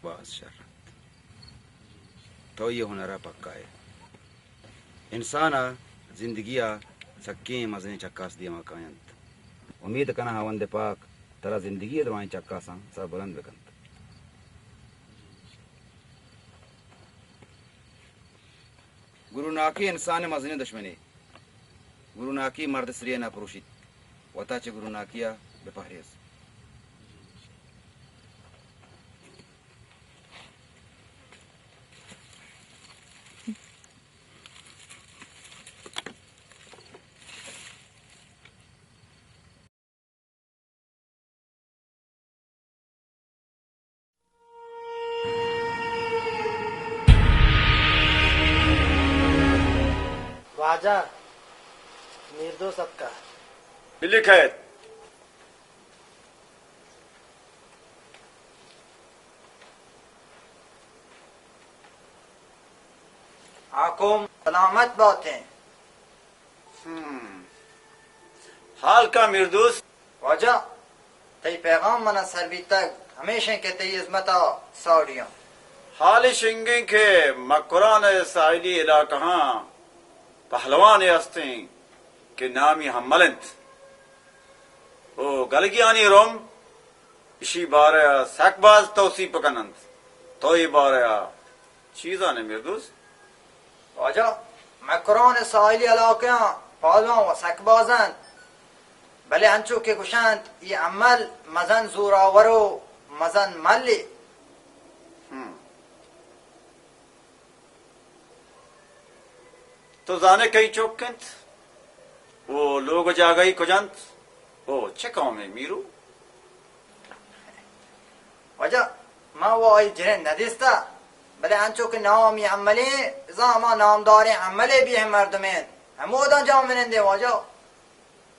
باز شر انت۔ تو اے ہنر ءَ پکا ئے۔ انسان ءِ زندگی ءَ سکیں مزنیں چکاس دیما کاینت۔ امیت کناں ہاوند پاک ترا زندگی ءِ درائیں چکاساں سربلند بہ کنت۔ گروناکی انسان ءِ مزنیں دشمنے۔ گروناکی مرد سری ءَ نہ پروشیت۔ وتا چہ گروناکی ءَ بہ پہریز۔ واجہ، میردوست اتکہ۔ بلکیت۔ آ قوم سلامت باتیں۔ ہم۔ حال کا میردوست؟ واجہ، تئی پیغام منا سر بیتگ، ہمیشیں کہ تئی ہزمتا ساڑیاں۔ حال اش انگیں کہ مکران ءِ ساحلی علاقہاں پہلوانے ہستیں کہ نامی حمل انت۔ او گلگیانی رم اشی بارہ ءَ سک باز توسیپ کن انت۔ تو اے بارہ ءَ چی زان ئے میردوست؟ واجہ، مکران ءِ ساحلی علاقہاں پہلوان و سک باز انت، بلے انچو کہ گوشنت، اے حمل مزن زوراور و مزن ملے۔ ہم۔ تو زان ئے کئی چک انت؟ او لوگ و جاگہی کج انت؟ او چہ قومے میرو؟ واجہ، ما و آئی جنین ندیستہ، بلے انچو کہ نامی حملے، بزاں ہما نامداریں حملے بیہ مردمے انت۔ ہموداں جاہ منندیں واجہ۔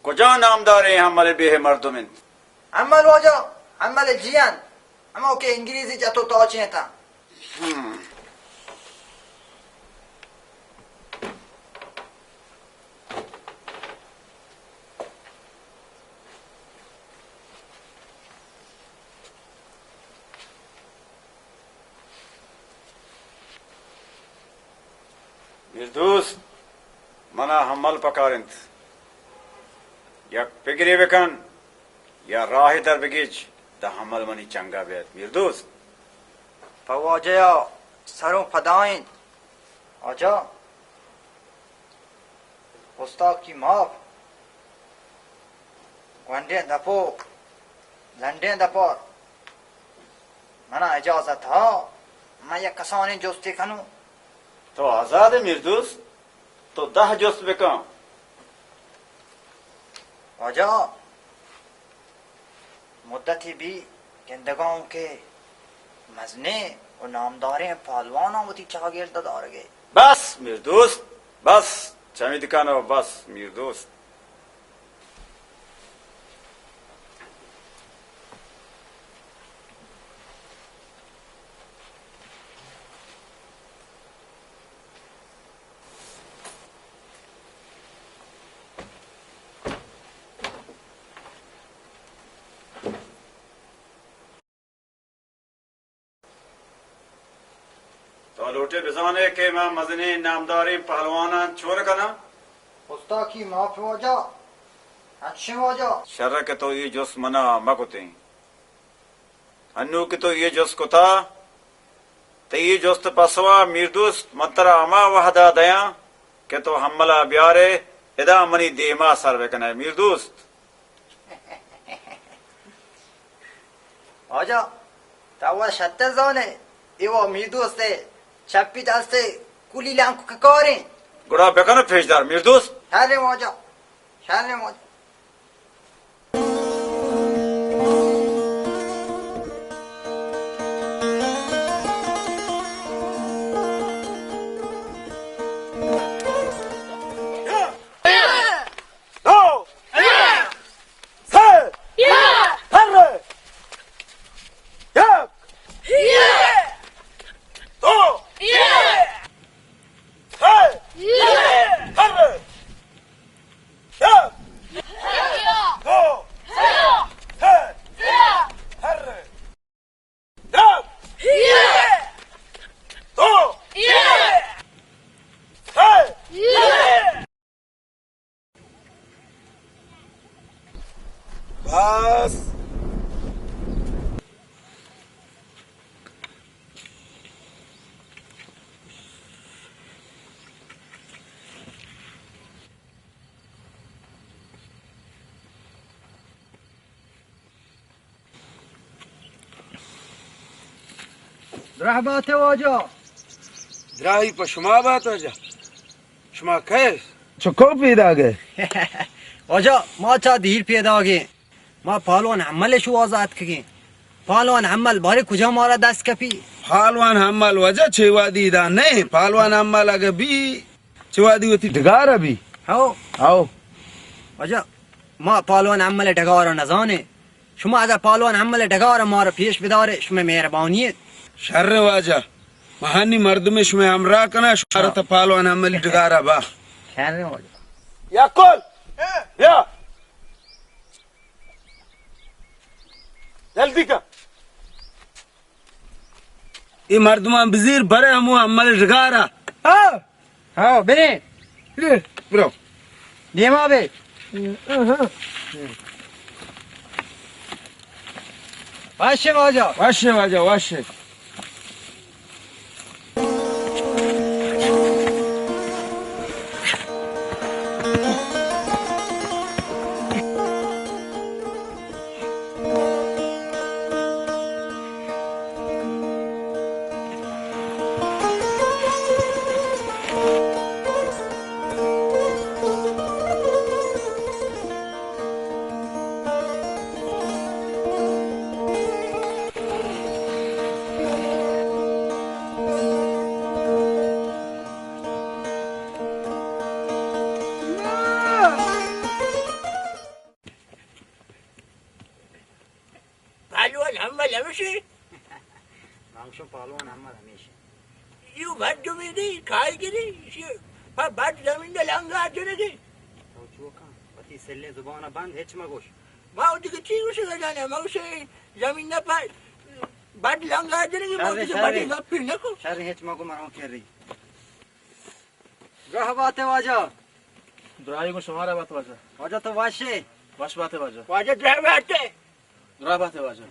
کجا نامداریں حمل بیہ مردم انت؟ حمل واجہ، حمل جی انت، ہمو کہ انگریزی جت و تاچینتاں۔ ہم۔ میردوست، منا حمل پکار انت۔ یک پگرے بکن یا راہ در بگیج، داں حمل منی چنگا بیت۔ میردوست۔ پہ واجہ ءَ سروں پدا انت۔ واجہ، گستاکی معاف۔ گونڈیں دپ و لنڈیں دپ ءَ منا اجازت ہا، من یک کسانیں جستے کنوں۔ تو آزاد ئے میردوست، تو دہ جست بکن۔ واجہ، مدتے بی گندگاں کہ مزنیں و نامداریں پہلواناں وتی چاگرد ءَ دارگ ءَ۔ بس میردوست، بس، چمید کن و بس میردوست۔ تو لوٹ ئے بزان ئے کہ من مزنیں نامداریں پہلواناں چون کناں؟ گستاکی معاف واجہ، انچیں واجہ۔ شر کہ تو اے جست منا مہ کتیں۔ انوں کہ تو اے جست کتا، تئی اے جست پسوا میردوست من ترا ہما وہدا دیاں کہ تو حملا بیارے، ادا منی دیما سر بکنئے میردوست۔ واجہ، تو وا شتر زان ئے، اے وا میردوست ءِ چپی دست ءِ کلی لانکو ککاریں۔ گڑا بکن پیشدار میردوست۔ شریں واجہ، شریں واجہ۔ دو، سے، پر، یک، دو، سے، پر، یک۔ دراہ بات ئے واجہ۔ دراہی پہ شما بات واجہ۔ شما کئے؟ چکو پیداگ ئے؟ واجہ، ما چہ دیر پیداگ ایں۔ ما پالوان حمل ءِ شوہاز ءَ اتکگ ایں۔ پالوان حمل بارے کجا مارا دست کپی؟ پالوان حمل واجہ چہ وادی ادا نہ ایں۔ پالوان حمل اگہ بی، چہ وادی وتی ڈگار ءَ بی۔ ہو۔ ہو۔ واجہ، ما پالوان حمل ءِ ڈگار ءَ نزان ایں۔ شما اگہ پالوان حمل ءِ ڈگار ءَ مارا پیش بدار ئے، شمئے مہربانی اِنت۔ شر واجہ، ما ہنی مردمے شمئے ہمراہ کناں، شما را تا پالوان حمل ءِ ڈگار ءَ با۔ شر واجہ۔ یا کل! بیا! جلدی کن۔ اے مردماں بزیر، برے ہمو حمل ءِ ڈگار ءَ۔ ہاں۔ ہاں، بریں۔ برو۔ دیما بے۔ وش واجہ۔ وش واجہ، وش۔ پہلوان حمل ہمیشی۔ مانگشو پہلوان حمل ہمیشی۔ یو بڈ جمیدی، کائی گری، شی-، پا بڈ زمین دے لنگا جنگی۔ تو چوکاں، وتی سلیں زبان بند، ہچ مگوش۔ ما وتی کہ چی گوشی گجانے، مگوشی زمین دے پا بڈ لنگا جنگی، ما وتی کہ بڈی گپی نکو۔ شر ہچ مگو مروں کری۔ دراہ بات ئے واجہ۔ دراہی گوں شمارا بات واجہ۔ واجہ تو وش ئے؟ وش بات ئے واجہ۔ واجہ دراہ بات ئے۔ دراہ بات ئے واجہ۔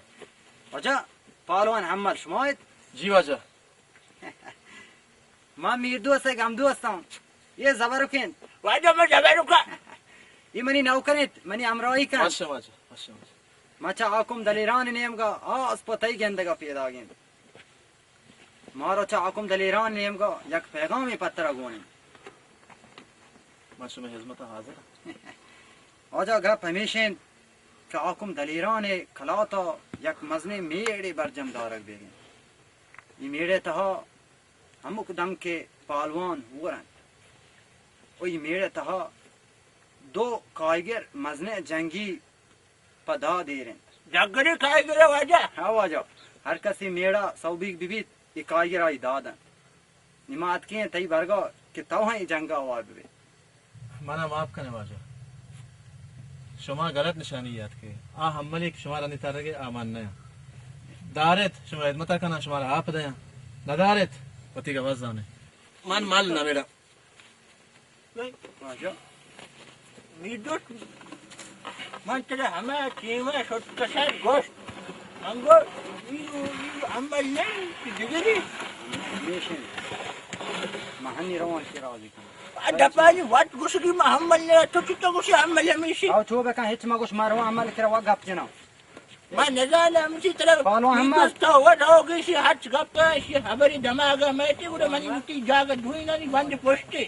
واجہ پالوان حمل شما ایت؟ جی واجہ۔ ما میر دوست ءِ گم دوستاں۔ یہ زبرک انت۔ واجہ ما زبرک آں۔ یہ منی نوکر انت، منی ہمراہی کن۔ وش واجہ، وش واجہ۔ ما چہ حاکم دلیران نیمگا آ اسپتائی گندگا پیداگ انت۔ مارا چہ حاکم دلیران نیمگا یک پیغامے پہ ترا گون انت۔ من شمئے ہزمتا حاضر آں۔ واجہ گپ ہمیش انت کہ حاکم دلیران ءِ کلاتا یک مزنیں میڑے برجم دارگ بیگ انت۔ اے میڑے تہا ہمک دم کہ پالوان ہور انت و اے میڑے تہا دو کائیگر مزنیں جنگی پہ داد ایر انت۔ جگری کائیگر واجہ۔ ہاں واجہ، ہر کسی میڑا سوبیگ ببیت، اے کائیگر آئی داد انت۔ نی ما اتکیں تئی برگا کہ تو ہم اے جنگا ہوار ببے۔ منا معاف کنے واجہ، شما غلط نشانی یات کے۔ آ حملی کہ شما رندی ترگے آ من نیاں۔ دارت شما خدمتا کناں، شمارا آپ دیاں، ندارت وتی گواز زانے۔ من مال نمیڑا۔ واجہ۔ میردوست، من ترا ہما ٹیما شت کسر گوشت۔ من گو، اے، اے عمل نہ انت، دگری۔ ہمیش انت۔ من ہنی روان کہ راضی کنم۔ آ دپانی وت گوشگی من عمل نہ، تو چطور گوشی عمل ہمیشی؟ او چو بکن، ہچ مگوش، من روان عمل کرا و گپ جناں۔ من نزاناں، ہمشی ترا پالو ہم میردوست تو و روگیشی ہرچ گپ، اشی خبری دماغا میتی، گڑا منی وتی جاگہ دوئینانی بند پشتی۔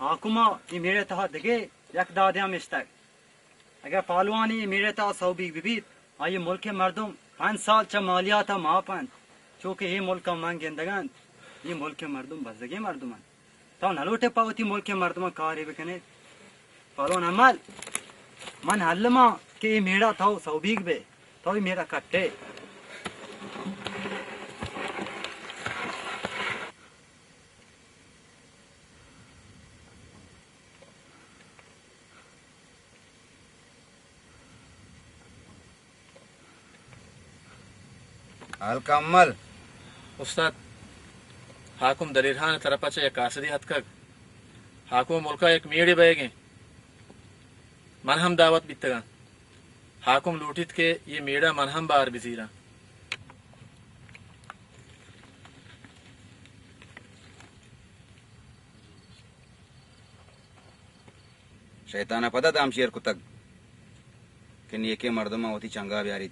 حاکما اے میڑے تہا دگہ یک دادے ہم اشتگ۔ اگاں پہلوانی اے میڑے تہا سوبیگ ببیت، آئی ملک ءِ مردم پنچ سال چہ مالیات ءَ ماپ انت، چو کہ اے ملک ءَ من گندگ ءَ انت، اے ملک ءِ مردم بزگیں مردم انت۔ تو نہ لوٹ ئے پہ وتی ملک ءِ مردماں کارے بکن ئے؟ پہلوان حمل، من الم آں کہ اے میڑ ءَ تو سوبیگ بئے، تو اے میڑ ءَ کٹ ئے۔ الکمل۔ استاد، حاکم دلیر خان ءِ طرف ءَ چہ یک قاصدے اتکگ۔ حاکم ءِ ملک ءَ یک میڑے بئیگ ءَ انت۔ من ہم دعوت بیتگ آں۔ حاکم لوٹیت کہ اے میڑ ءَ من ہم بار بزیراں۔ شیطان ءَ پدا دام شیر کتگ کہ نیکیں مردماں وتی چنگا بیاریت۔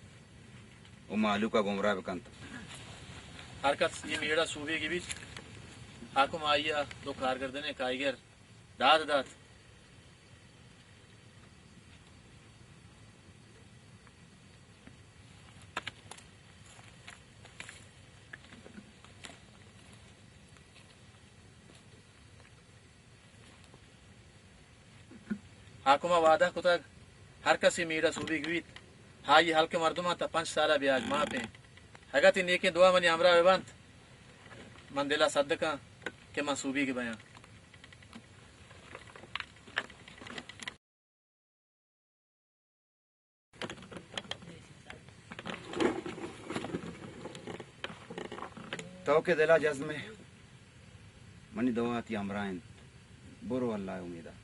و مہلوک ء گمراہ بکنت۔ ہر کس اے میڑ ء سوبیگی بیت، حاکم آئی ء دو کارگردنیں کائیگر داد دات۔ حاکم ء وعدہ کتگ، ہر کس اے میڑ ء سوبیگ بیت، آئی ہلک مردماں تا پنچ سال ء بیاگ ماپ انت۔ اگاں تئی نیکیں دعا منی ہمراہ بہ بنت، من دل ء سدکاں کہ من سوبیگ بیاں۔ تو کہ دل ء جزم ئے، منی دعا تئی ہمراہ انت۔ برو اللہ ء امید ء۔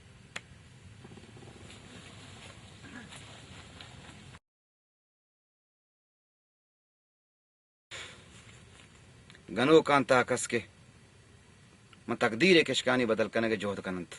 گنوکاں تا کس کہ من تقدیر ء کشکانی بدل کنگ ء جہد کن انت۔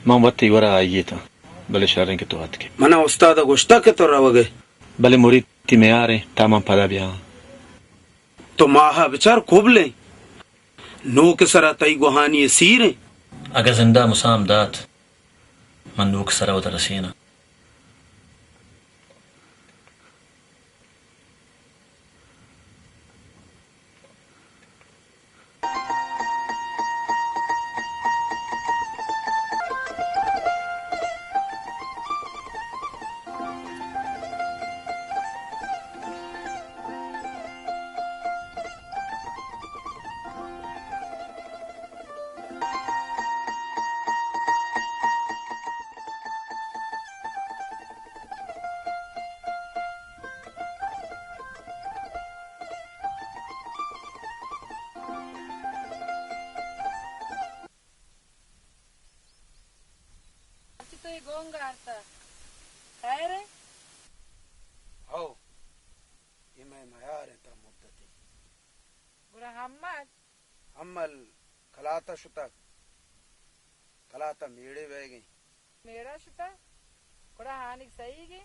من وت تئی گورا آئی اتاں، بلے شریں کہ تو اتکے۔ من ء استاد ء گوشتگ کہ تو روگ ئے۔ بلے مرید تئی میار ایں، تا من پدا بیاں۔ تو ماہ ء بچار کوبلیں۔ نوک ء سرا تئی گوہانی ء سیر ایں۔ اگاں زندہ مسام دات، من نوک ء سرا وت رسیناں۔ مرچی تو اے گونگ آرتا، خیر اے؟ ہو، اے مئے میار ایں تا مدتے۔ گڑا ہمل؟ ہمل کلات ء شتگ، کلات ء میڑے بئیگیں۔ میڑا شتگ؟ گڑا ہانیگ سہیگیں۔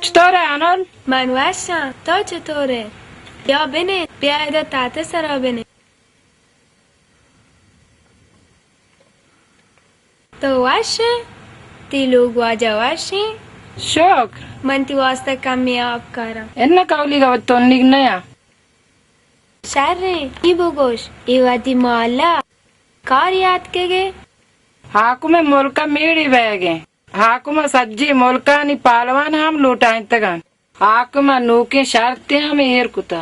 چطور ئے انل؟ من وش آں، تو چطور ئے؟ بیا بنند، بیا ادا تحت ء سرا بنند۔ تو وش ئے؟ تئی لوگ واجہ وش ایں؟ شکر۔ من تئی واسطہ کمے آپ کاراں۔ اناں کولی گا تنیگ نیا۔ شر ایں، اے بگوش، اے وھدی مالا کار یات کگے؟ حاکم ءِ ملک ءَ میڑی بئیگ ایں۔ حاکم ءَ سجی ملکانی پالوان ہم لوٹائینتگ انت۔ حاکم ءَ نوکیں شرطے ہم ایر کتہ۔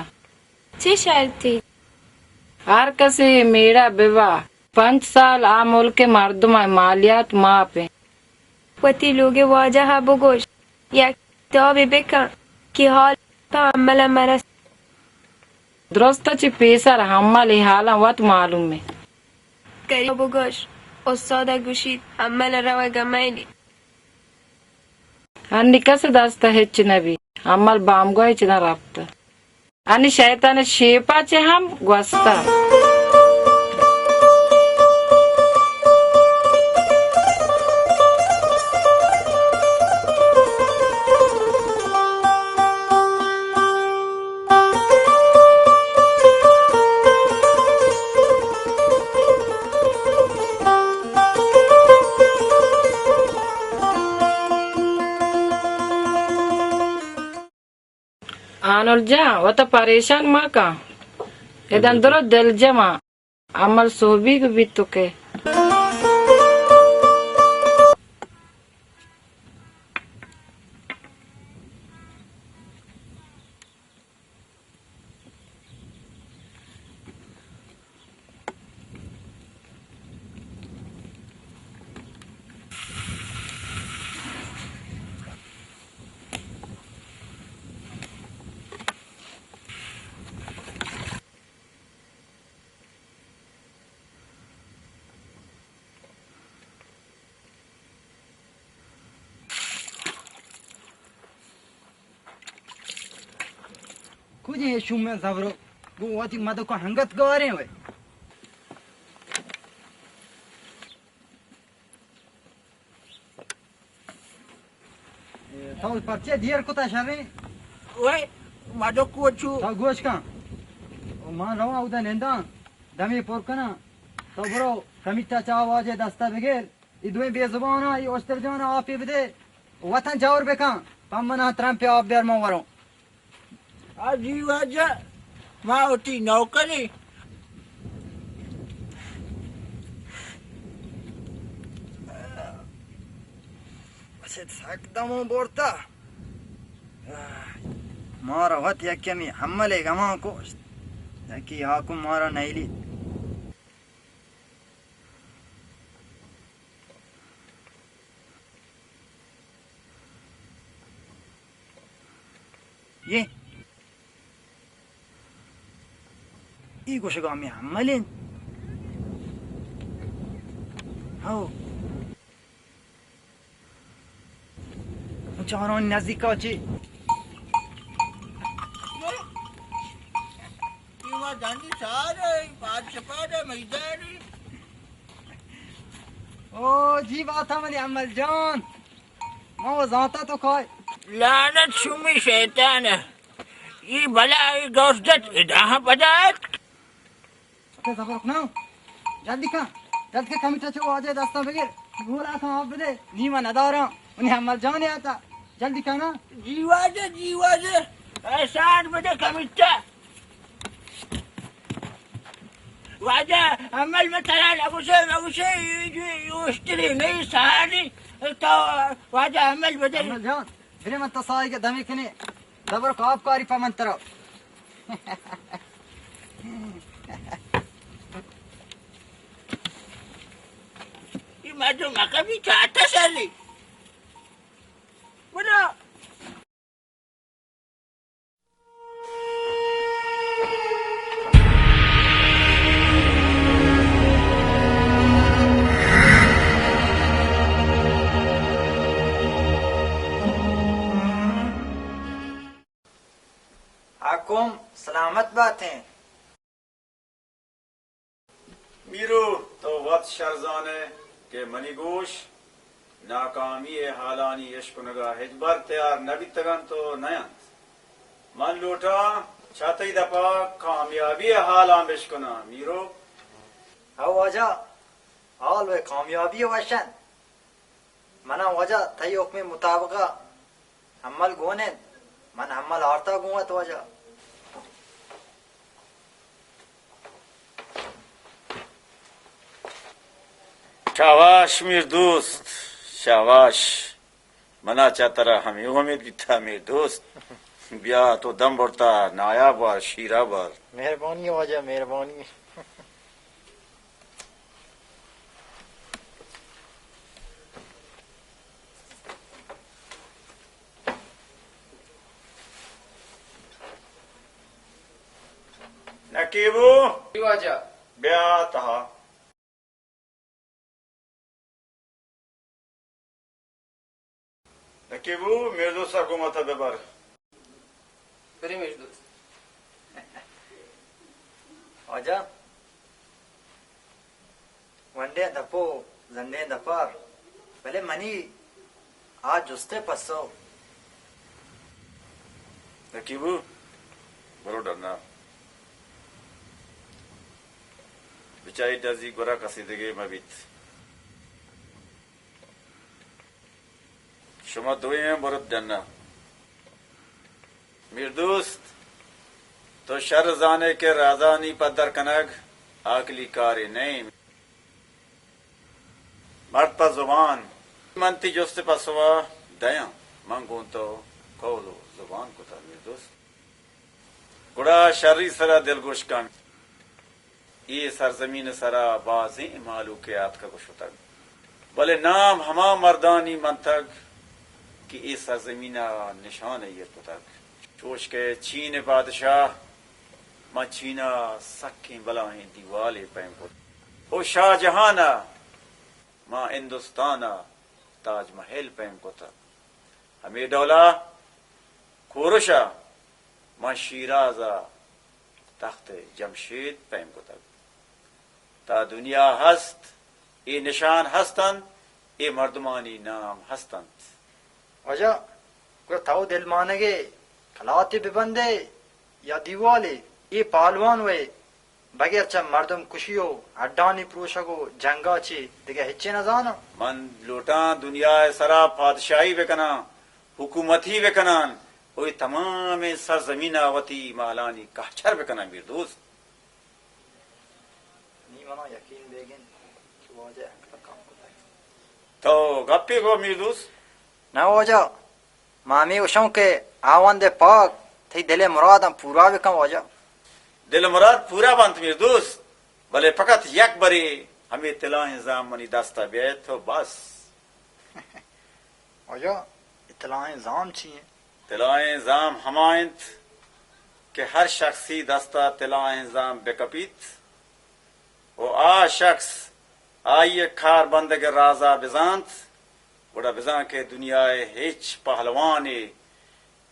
چے شرطے؟ ہر کسے اے میڑ ءَ ببا، پنچ سال آ ملک ءِ مردم ءِ مالیات ماپ انت۔ وتی لوگ ءِ واجہ ءَ بگوش، یک کتابے بکن کہ حال پہ حمل ءَ مرس۔ درست ءَ چہ پیسر حمل ءِ حالاں وت معلوم انت۔ کریم ءَ بگوش، استاد ءَ گوشیت حمل ءَ روگ ءَ مئیلیت۔ انی کس ءِ دست ءَ ہچ نہ بیت۔ حمل بامگوہ ءَ چداں رپتہ۔ انی شیطان ءِ شیپ ءَ چہ ہم گوستہ۔ آنل جان، وتا پریشان مکن۔ ادان درو دلجم آں۔ عمل سہبیگ بیت تو کہ۔ کجے اے شومیں زبرو؟ گوں وتی مدکا ہنگت گواریں وے۔ اے، تو پرچے دیر کتا شریں؟ وے، مدک کو چو؟ تو گوش کن۔ او من رواں اودا ننداں، دمے پر کناں۔ تو برو، کمیٹا چا واجہ دستا بگر۔ اے دوئیں بے زباناں، اے اشتر جان آپے بدے، وطن جور بکن، پہ من ءَ ترمپے آپ بیار من وراں۔ آ جی واجہ، ما وتی نوکرے۔ بس سک دموں برتا۔ مارا وت یک کمی حملے گمان کشت، یکی حاکم مارا نیلیت۔ یہ، ای گوشگا می حمل انت۔ ہو۔ چاران نزدیکا چی؟ ایوا دنی سارے، پاد شپاد میدانی۔ او جی باتا منی عمل جان، ما و زانتا تو کای۔ لعنت شمی شیطان۔ ای بلا ای گوزدت اداہ بدات۔ اکے زبر کنا۔ جلدی کن۔ جلد کے کمیٹا چو واجہ دستا بگیر۔ گولا کن آپ بدے۔ نی من ندارا۔ منی عمل جان آتا۔ جلدی کن نا۔ جی واجہ، جی واجہ۔ احسان بدے کمیٹا۔ واجہ عمل میں ترا نگوشے، نگوشے، یہ جو اشتری نہیں سہانی۔ تو واجہ عمل بدے۔ عمل جان، برے من تو سائی کے دمی کنے۔ زبر کاپ کاری پہ من ترا۔ یہ مردم مکمی چاہتا سر نہیں۔ بنا۔ حاکم سلامت باتیں۔ میرو، تو وت شر زان ئے کہ منی گوش ناکامی ءِ حالانی اشکنگ ءَ ہچبر تیار نہ بیتگ انت ءُ نہ انت۔ من لوٹاں چہ تئی دپ ءَ کامیابی ءِ حالاں بشکناں، میرو۔ ہو واجہ، حال ءُ کامیابی وش انت۔ منا واجہ تئی حکم مطابق عمل گون انت، من عمل آرتا گون ات واجہ۔ شاباش میر دوست، شاباش۔ منا چہ ترا ہمے امیت بیتا میر دوست۔ بیا تو دم برتا نایاب بار، شیرا بار۔ مہربانی واجہ، مہربانی۔ نقیبو! جی واجہ۔ بیا تہا۔ نقیبو، میردوستا گوں وتا ببر۔ برے میردوست۔ واجہ، ونڈیں دپو، زنڈیں دپار، بلے منی آ جست ء پسو۔ نقیبو، برو ڈنا۔ بچاری ڈزی گورا کسی دگے مہ بیت۔ شما دوئیں برت ڈنا۔ میردوست، تو شر زانے کہ رازانی پدر کنگ عاقلی کارے نہ انت۔ مرد پہ زبان۔ من تئی جست ء پسو ء دیاں۔ من گوں تو قول و زبان کتگ میردوست۔ گڑا شری سرا دلگوش کن۔ اے سرزمین ء سرا بازیں مہلوکے آتکگ و شتگ، بلے نام ہما مردانی منتگ کہ اے سرزمین ء نشان ء ایر کتگ۔ چوش کہ چین ء بادشاہ ماں چین ء سکیں بلاہیں دیوالے پیم کت و شاہ جہان ء ماں ہندوستان ء تاج محل پیم کتگ، ہمے ڈولا کورش ء ماں شیراز ء تخت جمشید پیم کتگ۔ تا دنیا ہست، اے نشان ہست انت، اے مردمانی نام ہست انت۔ واجہ، گڑا تو دلمانگے کلاتے ببندے یا دیوالے؟ اے پالوان وے بغیر چہ مردم کشی و ہڈانی پروشگ و جنگا چی دگہ ہچے نزاناں۔ من لوٹاں دنیا ء سرا پادشاہی بکناں، حکومتی بکناں و اے تمامیں سرزمین ء وتی مہلانی کہچر بکناں میردوست۔ نی منا یقین بیگ انت کہ واجہ حق تکان کتگ۔ تو گپے گو میردوست۔ نہ واجہ، ما ہمے گوشاں کہ آوند پاک تئی دل ء مراداں پورا بکن واجہ۔ دل ء مراد پورا بنت میردوست، بلے فقط یک برے ہمے طلائیں زام منی دست ء بیت و بس۔ واجہ، اے طلائیں زام چی انت؟ طلائیں زام ہما انت کہ ہر شخصی دست ء طلائیں زام بکپیت و آ شخص آئی ء کار بندگ ء راز ء بزانت، گڑا بزاں کہ دنیا ء ہچ پہلوانے،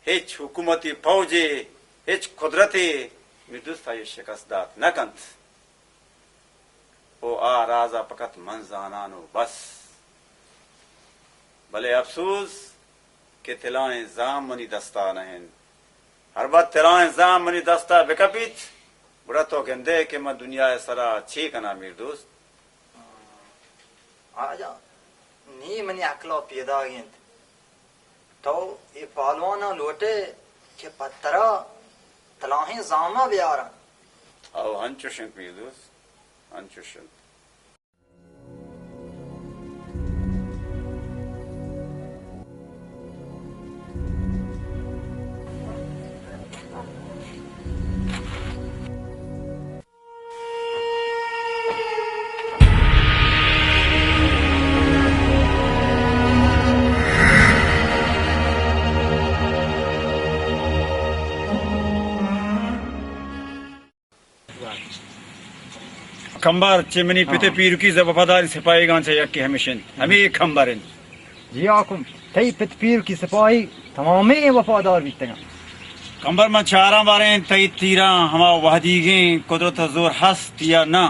ہچ حکومتی پوجے، ہچ قدرتے میردوست آئی ء شکست دات نہ کنت۔ و آ راز ء فقط من زانان و بس۔ بلے افسوز کہ طلائیں زام منی دست ء نہ انت۔ ہر وقت طلائیں زام منی دست ء بکپیت، گڑا تو گندئے کہ من دنیا ء سرا چے کناں میردوست؟ آجا، نی منی عقل ء پیداگ انت۔ تو اے پالواناں لوٹئے کہ پہ ترا طلائیں زاماں بیاراں۔ او انچوش انت میردوست، انچوش انت۔ کمبر چہ منی پت ء ہاں۔ پیرکی ز وفاداریں سپاہیگاں چہ یکے ہمیش انت۔ ہمے کمبر انت۔ جی حاکم، تئی پت پیرکی سپاہی تمامیں وفادار بیتگاں۔ کمبر من چاراں باریں تئی تیراں ہما وہدیگیں قدرت ء زور ہست یا نہ۔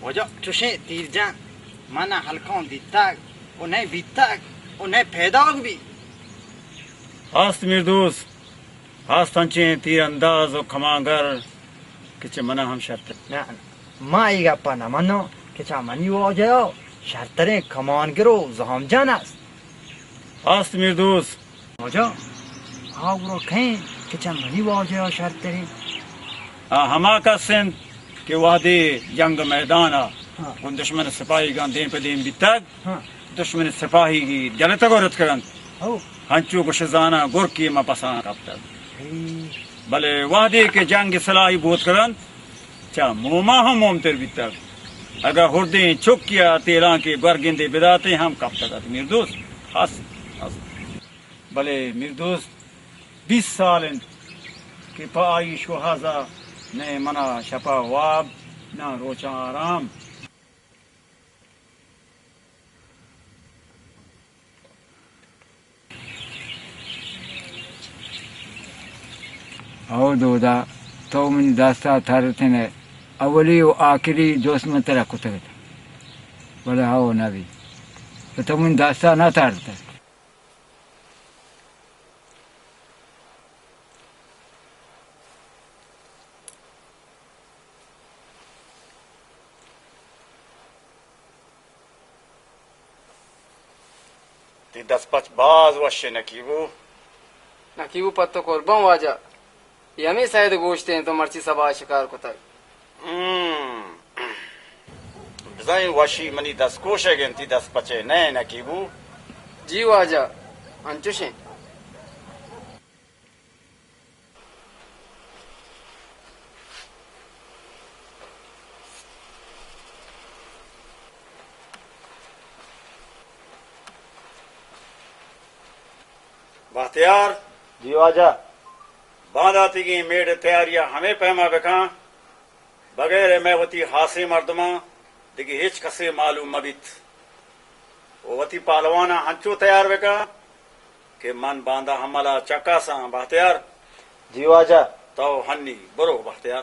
واجہ، چوشیں تیر جن من ءَ ہلکاں دیتگ و نئے بیتگ و نئے پیداگ بی۔ ہست میردوست، ہست انچیں تیر انداز و کمانگر کہ چہ من ءَ ہم شرتر۔ نہ، نہ، ما اے گپ ءَ نہ مناں کہ چہ منی واجہ ءَ شرتریں کمانگر و زہمجن است۔ ہست میردوست۔ واجہ، آ گڑا کئے انت کہ چہ منی واجہ ءَ شرتر انت؟ آ ہما کس انت کہ وہدے جنگ میدان ءَ ہاں۔ گوں دشمن سپاہیگاں دیم پہ دیم بیتگ، ہاں۔ دشمن سپاہیگی جلتگ و رتکگ انت۔ ہو۔ ہنچو گوش زاناں گرکے ماں پساں کپتگ۔ ہی۔ بلے وہدے کہ جنگ سلاہی بوتکگ انت، چہ موما ہم مومتر بیتگ۔ اگاں ہردیں چکے ءَ تیلانکے گورگندے بداتیں ہم کپتگ ات۔ میردوست، ہست، ہست۔ بلے میردوست، بیست سال انت کہ پہ آئی شوہاز ءَ نہ من ءَ شپ ءَ واب، نہ روچاں آرام۔ او دودا، تو منی دست ءَ ترتن ئے، اولی و آخری دوست من ترا کتگ ات، بلے ہو نہ بی، تو منی دست ءَ نہ ترتگ۔ تئی دست پچ باز وش انت نکیبو۔ نکیبو پہ تو قربان واجہ۔ اے ہمے سید گوشت انت تو مرچی سبا شکار کتگ۔ ہم۔ بزاں وشی منی دست کوشگ انت، تئی دست پچے نہ نکیبو۔ جی واجہ، انچوش انت۔ بختیار۔ جی واجہ۔ بانداتیگیں میڑ ءِ تیاری ءَ ہمے پیما بکن۔ بغیر مئے وتی ہاسیں مردماں دگہ ہچ کسے معلوم مہ بیت۔ و وتی پہلواناں ہنچو تیار بکن کہ من باندا ہمل ءَ چکاساں۔ بختیار۔ جی واجہ۔ تو ہنی برو بختیار۔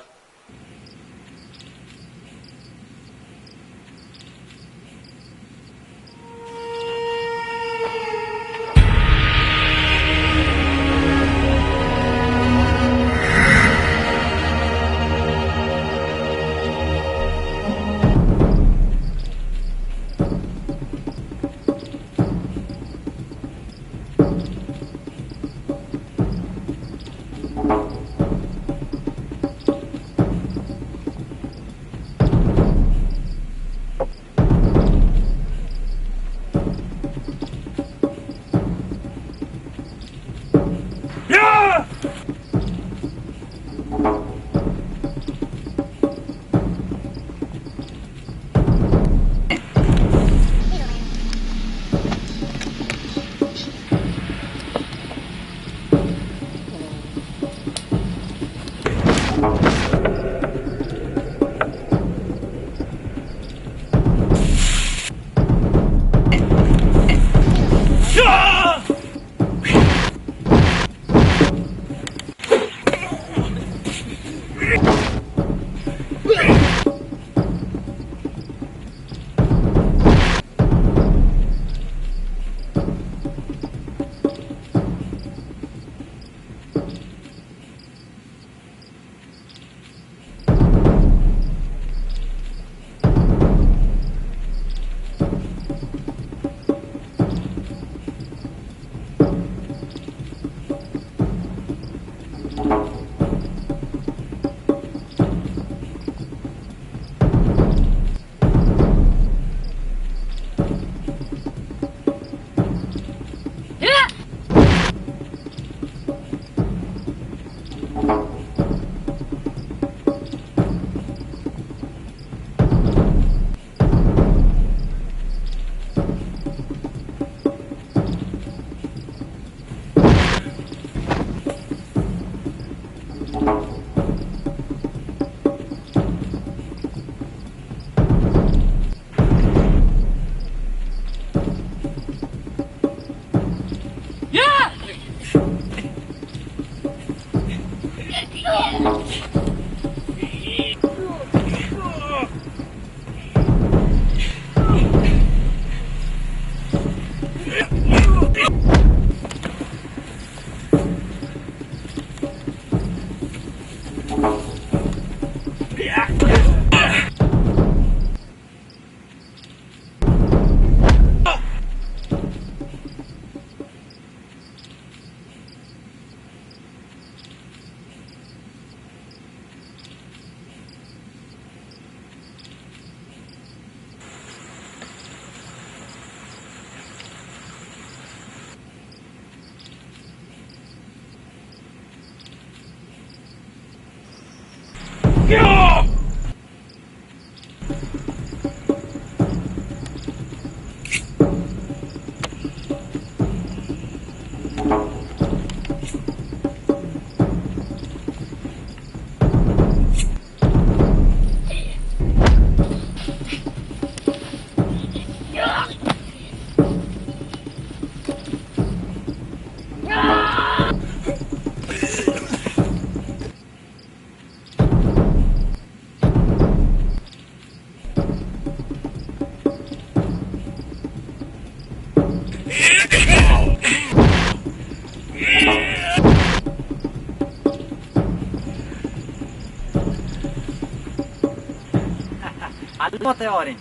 الما تیار ایں۔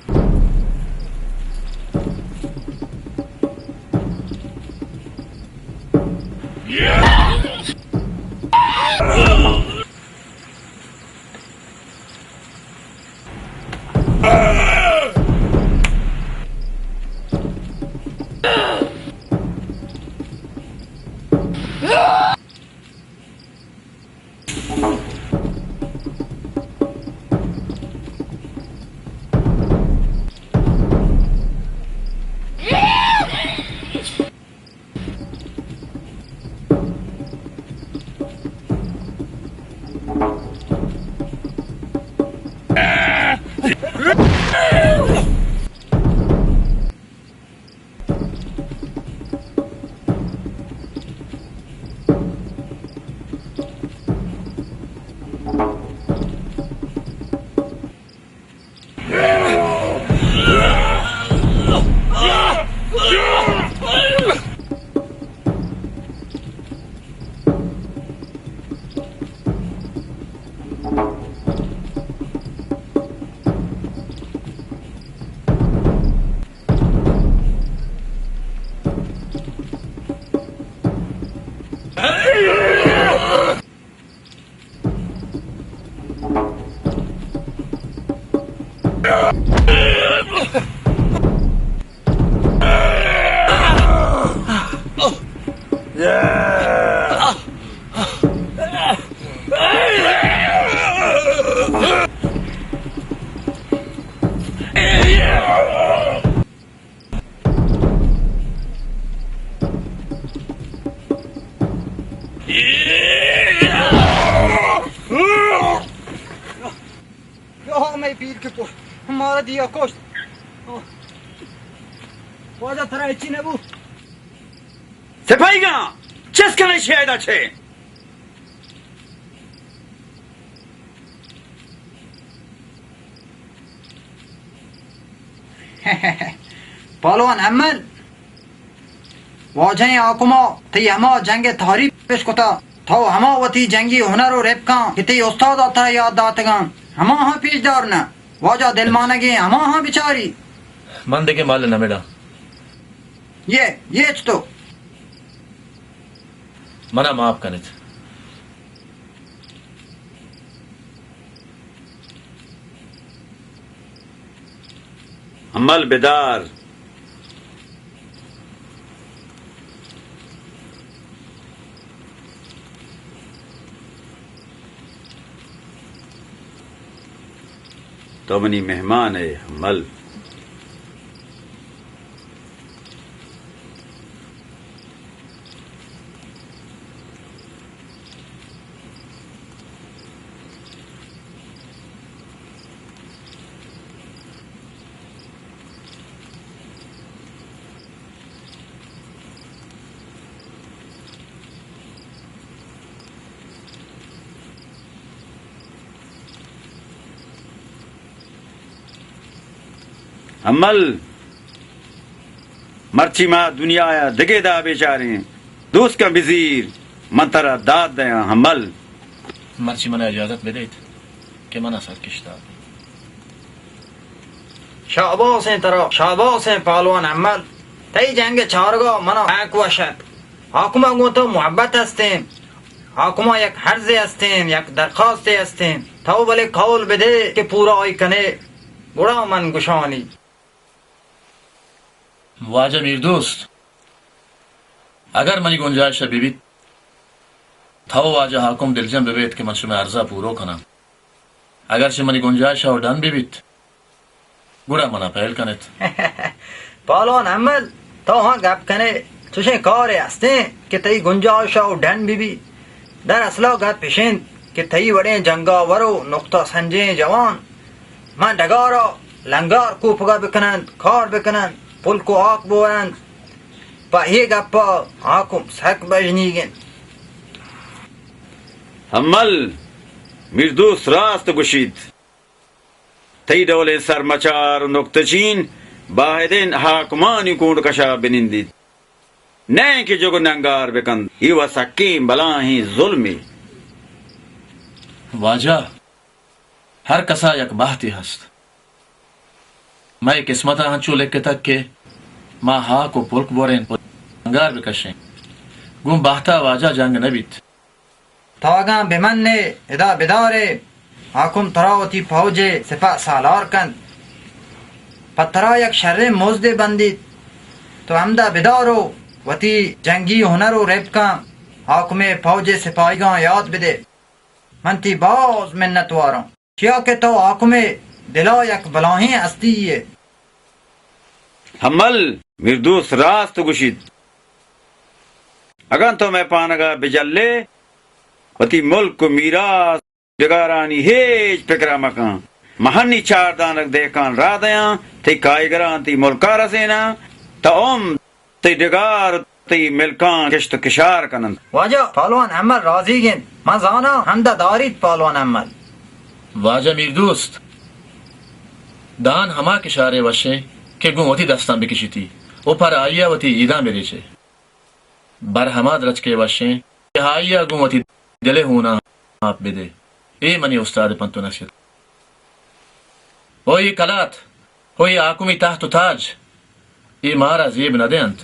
یا مئے پیر کہ پوش مارا دیا کشت۔ واجہ ترا ہچی نبو۔ سپاہیگاں، چست کن اے شیدا چہ۔ پہلوان امل، واجہیں حاکما تئی ہما جنگ ء تعریف اش کتا، تو ہما وتی جنگی ہنر و رپکاں کہ تئی استادا ترا یات داتگاں، ہماہاں پیش دار نہ۔ واجہ دلمانگیں ہماہاں بچاری۔ من دگہ مال نہ مڑاں۔ یہ، یہ چتو؟ منا معاف کنت۔ امل بدار۔ تو منی مہمان ئے، امل۔ امل، مرچی ما دنیا ء دگہ دابے چاریں۔ دوست کن بزیر، من ترا داد دیاں، امل۔ مرچی منا اجازت بدیت کہ منا سرکش دات۔ شاباس ایں ترا، شاباس ایں پہلوان امل۔ تئی جنگ ء چارگا منا ہک وش ات۔ حاکما گوں تو محبت استیں۔ حاکما یک عرضے استیں، یک درخواستے استیں۔ تو بلے قول بدے کہ پورا آئی کنے، گڑا من گشانی۔ واجہ میردوست، اگر منی گنجائش ء بہ بیت، تو واجہ حاکم دلجم بہ بیت کہ من شمئے عرض ء پورو کناں۔ اگر چہ منی گنجائش ء ڈن بہ بیت، گڑا منا پہل کن ات۔ پہلوان امل، تو ہاں گپ کنے، چشیں کارے ہستیں کہ تئی گنجائش ء ڈن بہ بیت؟ در اصل ء گپ اش انت کہ تئی وڑیں جنگاور و نقطہ سنجیں جوان ماں ڈگار ء لنگار کوپگ ء بکن انت، کار بکن انت، پلک و ہاک بور انت۔ پہ اے گپ ء حاکم سک بژنیگ انت۔ ہمل، میردوست راست گوشیت۔ تئی ڈولیں سرمچار و نکتہ چین باید انت حاکمانی کونڈ کشا بنندیت، نئے کہ جگ و ننگار بکنت۔ اے و سکیں بلاہیں ظلمے۔ واجہ، ہر کسا یک بہتے ہست۔ مئے قسمت ءَ انچو لکتگ کہ ما ہاک ءُ پلک بوریں، انگار بکشیں، گوں بہت ءَ واجہ جنگ نہ بیت۔ تو اگاں بہ من ئے، ادا بدار ئے، حاکم ترا وتی پوج ءِ سپاہ سالار کنت، پہ ترا یک شریں مزدے بندیت۔ تو ہمدا بدار ءُ وتی جنگی ہنر ءُ رپکاں حاکم ءِ پوج ءِ سپاہیگاں یات بدے۔ من تئی باز منت واراں، چیا کہ تو حاکم ءِ دل ءَ یک بلاہیں ہستی یے۔ ہمل، میردوست راست گوشیت۔ اگاں تو مئے پانگ ءَ بجل ئے، وتی ملک ءُ میراث، ڈگارانی ہچ پکر ءَ مکن۔ من ہنی چار دانگ دہکان راہ دیاں، تئی کائیگراں تئی ملک ءَ رسیناں، تا عمر تئی ڈگار ءُ تئی ملکاں کشت ءُ کشار کن انت۔ واجہ، پہلوان ہمل رازیگ انت۔ من زاناں ہمدا داریت پہلوان ہمل۔ واجہ میردوست، دان ہما کشارے وشیں کہ گوں وتی دستاں بکشیتی ءُ پر آئی ءَ وتی ایداں بریچے۔ بر ہما درچکے وشیں کہ آئی ءَ گوں وتی دل ءِ ہوناں آپ بدے۔ اے منی استاد ءِ پنت ءُ نصیحت۔ او اے کلات، او اے حاکمی تحت ءُ تاج، اے مارا زیب نہ دینت۔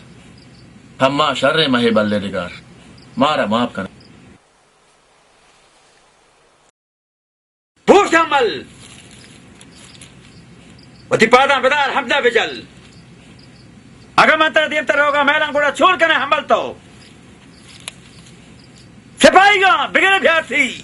ہما شریں مہے بلے ڈگار، مارا معاف کن۔ پوشت ہمل! وتی پاداں بدار، ہمدا بجل۔ اگاں من ترا دیمتر روگا میلاں گڑا چون کنے ہمل تو؟ سپاہیگاں بگرے بھیارتی۔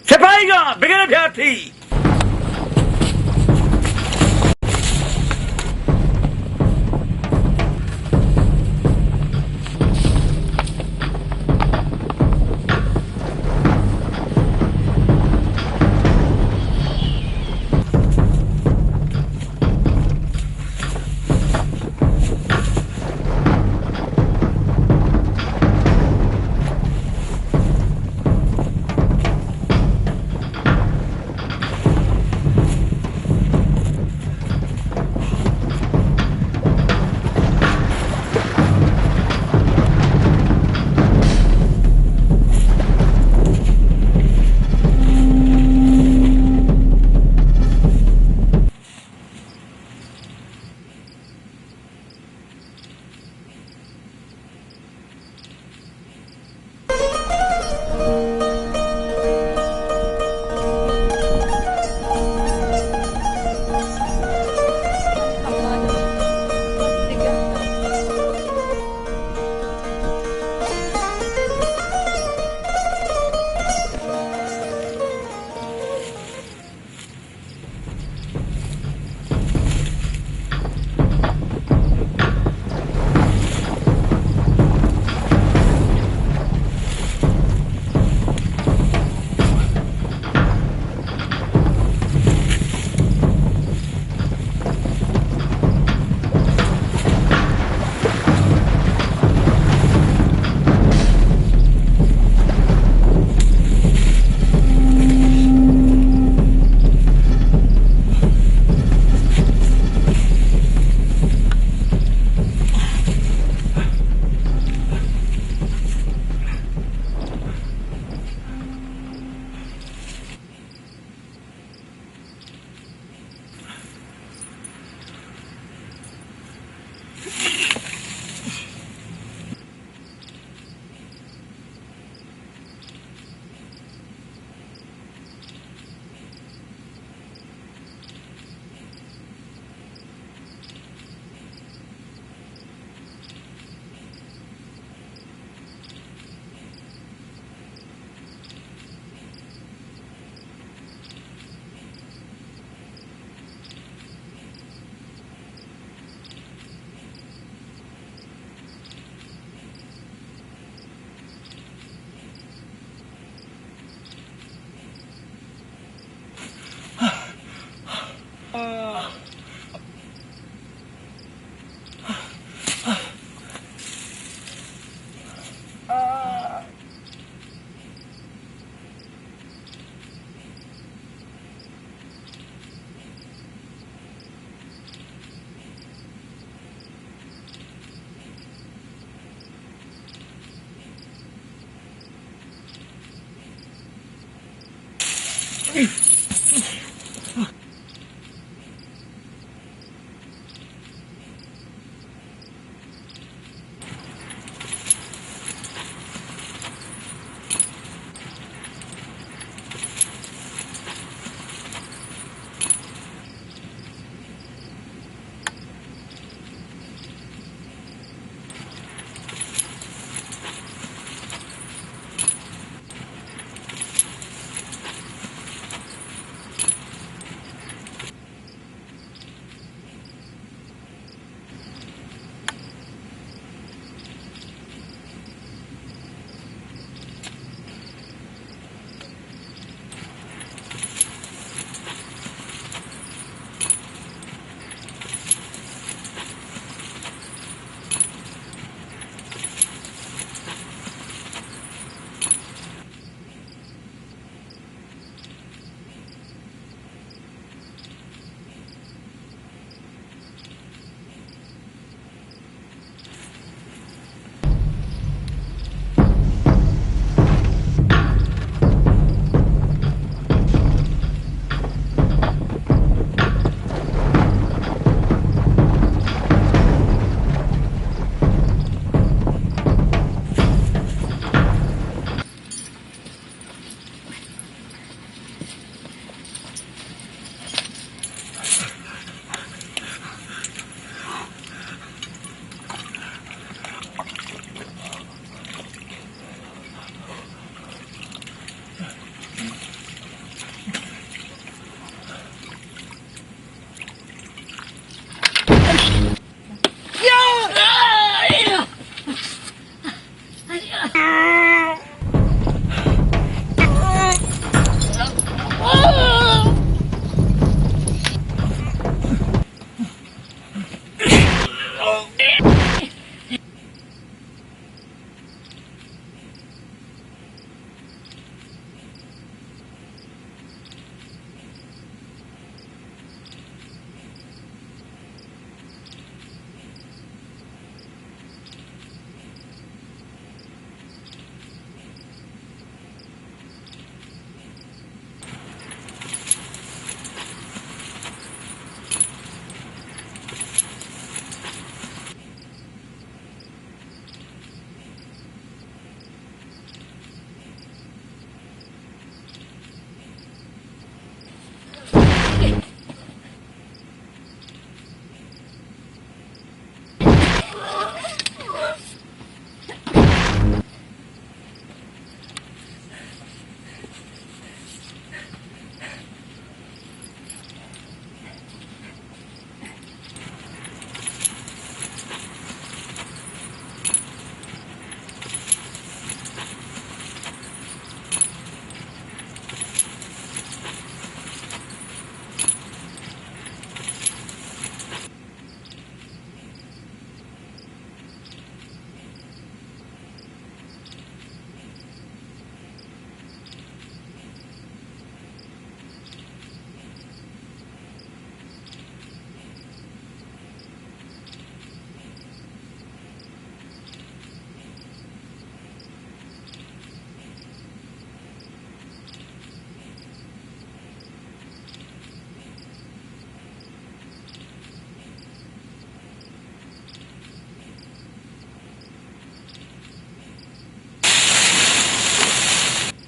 سپاہیگاں بگرے بھیارتی۔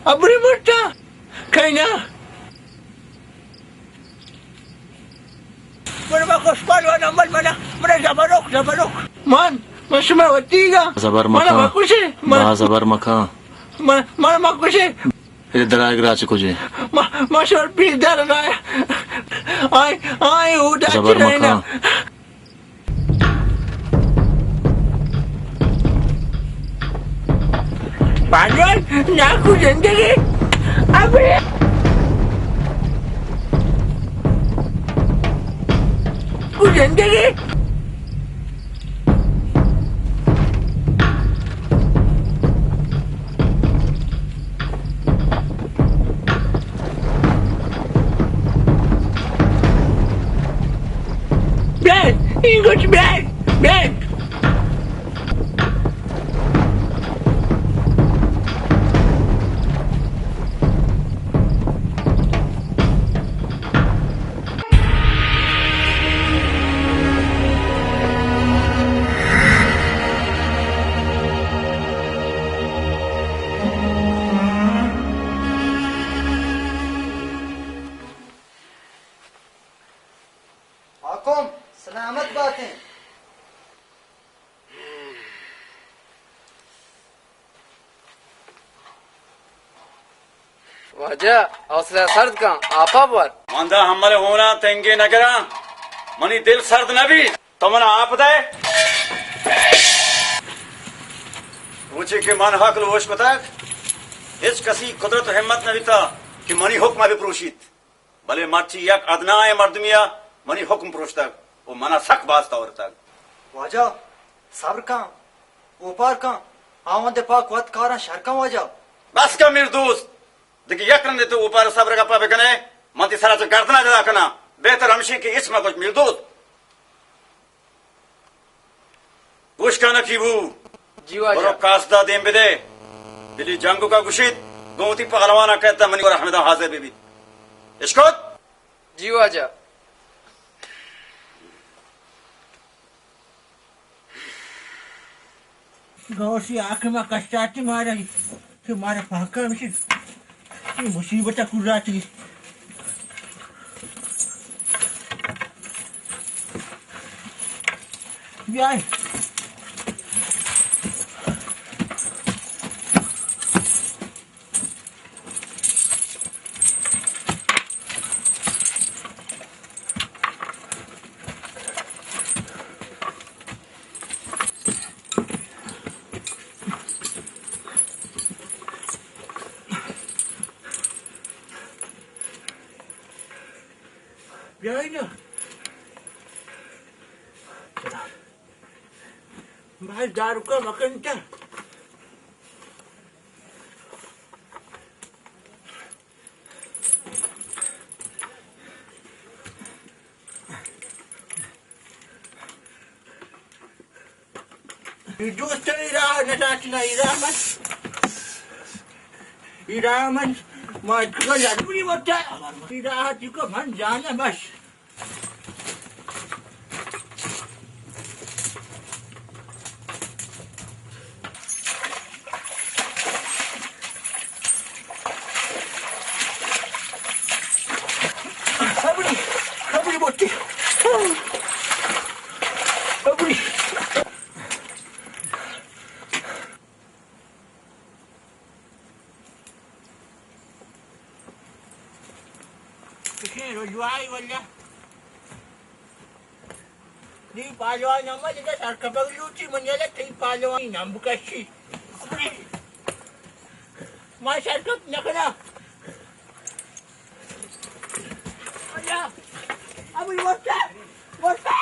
ابری مرتا؟ کئی نا؟ من ما کش پالوان عمل منا، منا زبروک، زبروک۔ من، من شما وتیگا۔ زبر منا مکن۔ مکشے۔ من، با زبر مکن۔ من، من مکشے۔ اے درائگ راچ کجے؟ ما، ما شور پیر در رائے۔ آئے، آئے، او ڈاکٹر زبر ہے نا۔ مکن۔ پالوان، ناکو زندگی۔ ابے۔ کو زندگی۔ بیا، اینگوش بیا، بیا۔ حاکم، سلامت باتیں۔ واجہ، حوصلہ سرد کن، آپا بور۔ من داں حمل ہونا تنگے نگراں، منی دل سرد نہ بیت۔ تو من آپ دے۔ روچے کہ من حق لوش کتگ، ہچ کسی قدرت و ہمت نہ بیتا کہ منی حکم بپروشیت۔ بلے مرچی یک ادنائیں مردمے ء منی حکم پروشتگ و منا سک باز تورتگ۔ واجہ، صبر کن، اوپار کن، آوند پاک وت کاراں شر کن واجہ۔ بس کن میر دوست، دگہ یک رندے تو اوپار صبر گپا بکنے، من تی سرا چہ گردنا جدا کناں۔ بہتر ہمشی کہ ہچ مگوش میر دوست۔ گوش کن نقیبو۔ جی واجہ۔ برو قاصدا دیم بدے۔ بلی جنگوکا گوشیت، گوں وتی پہلواناں کئیت منی گورا ہمدا حاضر ببیت۔ اشکت؟ جی واجہ۔ گوشی حاکم کشاتی مارا۔ کہ مارا پاکا بشی، اے مصیبت ء کرا چی۔ بیائے۔ بیائے نا۔ باز داروکا مکنتا۔ اے دوست، اے راہ نہ دات، نہ اے راہ من، اے راہ من، ما اتکا لڑوی وتا، اے راہ تیکا من جانا بس۔ ابڑی، ابڑی بوتی۔ ابڑی۔ کشیں رجوائی واللہ۔ نی پالوان ہم دگہ سرکپگ لوٹی، من یلہ تئی پالوانی نام بکشی۔ ما سرکپ نکناں۔ ابڑی وستا، وستا۔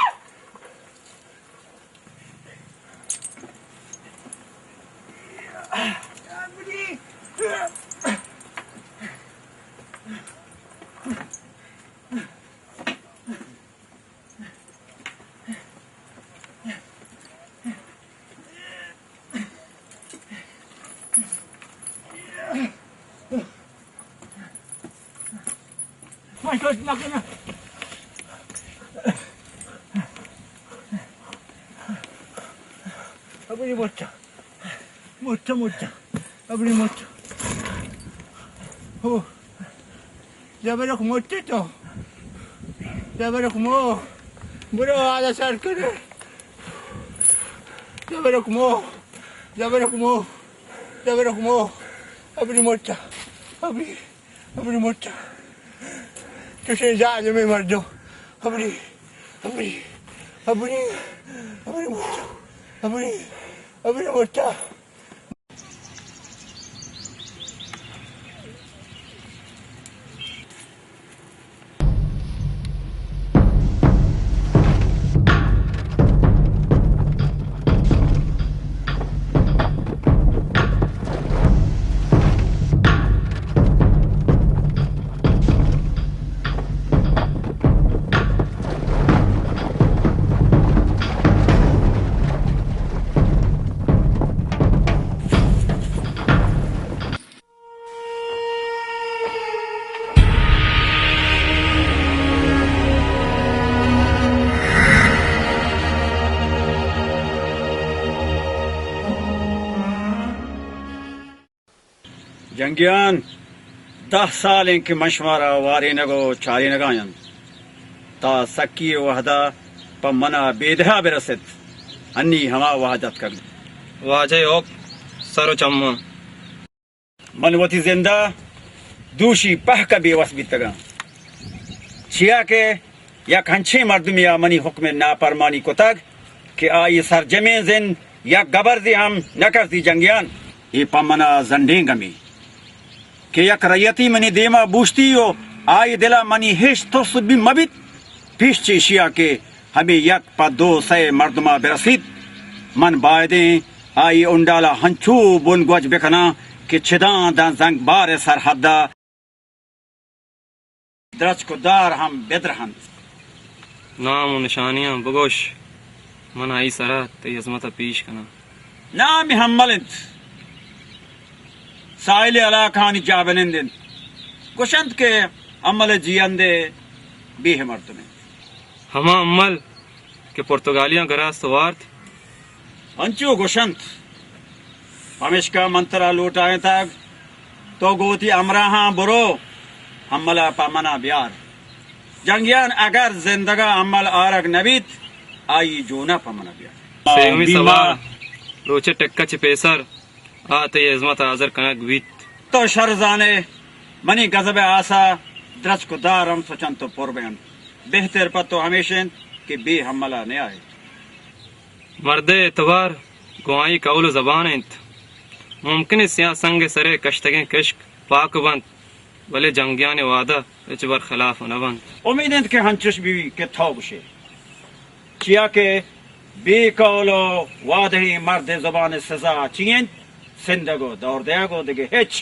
من شد نکنم. ابری مچا. مچا، مچا. ابری مچا. جبرک مٹے تو۔ جبرک مو۔ برو آدھا سر کرے۔ جبرک مو۔ جبرک مو۔ جبرک مو۔ ابری مٹا۔ ابری۔ ابری مٹا۔ چوشیں ظالمیں مردم۔ ابری۔ ابری۔ ابری۔ ابری مٹا۔ ابری۔ ابری مٹا۔ جنگیان، دہ سال انت کہ من شمارا وارینگ و چارینگا آں، تا سکی وہدا پہ منا بیدہا برست، انی ہما وہد اتکگ۔ واجہ حکم سر و چماں۔ من وتی زندا دوشی پہک ء بے وس بیتگاں، چیا کہ یک ہنچیں مردمے ء منی حکم ء ناپرمانی کتگ کہ آئی سرجمیں زند یک گبرزے ہم نہ کرتی۔ جنگیان، اے پہ من ء زنڈیں گمے کہ یک رعیتی منی دیما بوشتی و آئی دل ء منی ہچ ترس بی مہ بیت۔ پیش چہ ایشی ء کہ ہمے یک پہ دو سئے مردم ء برسیت، من بائدیں آئی انڈال ء ہنچو بن گوج بکناں کہ چداں داں زنگبار ء سرحد ء درچک و دار ہم بدرہنت۔ نام و نشانیاں بگوش، من آئی سرا تئی ہزمت ء پیش کناں۔ نام حمل انت، ساحل علاقہانی جاہ بنند انت۔ گوشنت کہ حمل جیئند ء بیہ مردم انت۔ ہما حمل کہ پرتگالیاں گراست و وارت؟ انچو گوشنت۔ پمیشکا من ترا لوٹائینتگ، تو گوں وتی ہمراہاں برو، حمل ء پہ منا بیار۔ جنگیان، اگر زندگا حمل آرگ نہ بیت، آئی جونا پہ منا بیار۔ سیمی سوار، روچے ٹکہ چہ پیسر آ تئی ہزمت ء حاضر کنگ بیت۔ تو شر زانے، منی گزب ء آسا درچک و دار ہم سچنت و پر بینت۔ بہتر پہ تو ہمیش انت کہ بے حمل ء نیائے۔ مرد ء اعتبار گوں آئی قول و زبان انت۔ ممکن انت سیاہ سنگ ء سر ء کشتگیں کشک پاک بنت، بلے جنگیان ء وعدہ ہچبر خلاف نہ بنت۔ امید انت کہ ہنچش بہ بیت کہ تو گوشے، چیا کہ بے قول و وعدہیں مرد ء زبان ء سزا چی انت؟ سندگ و دور دیگ و دگہ ہچ۔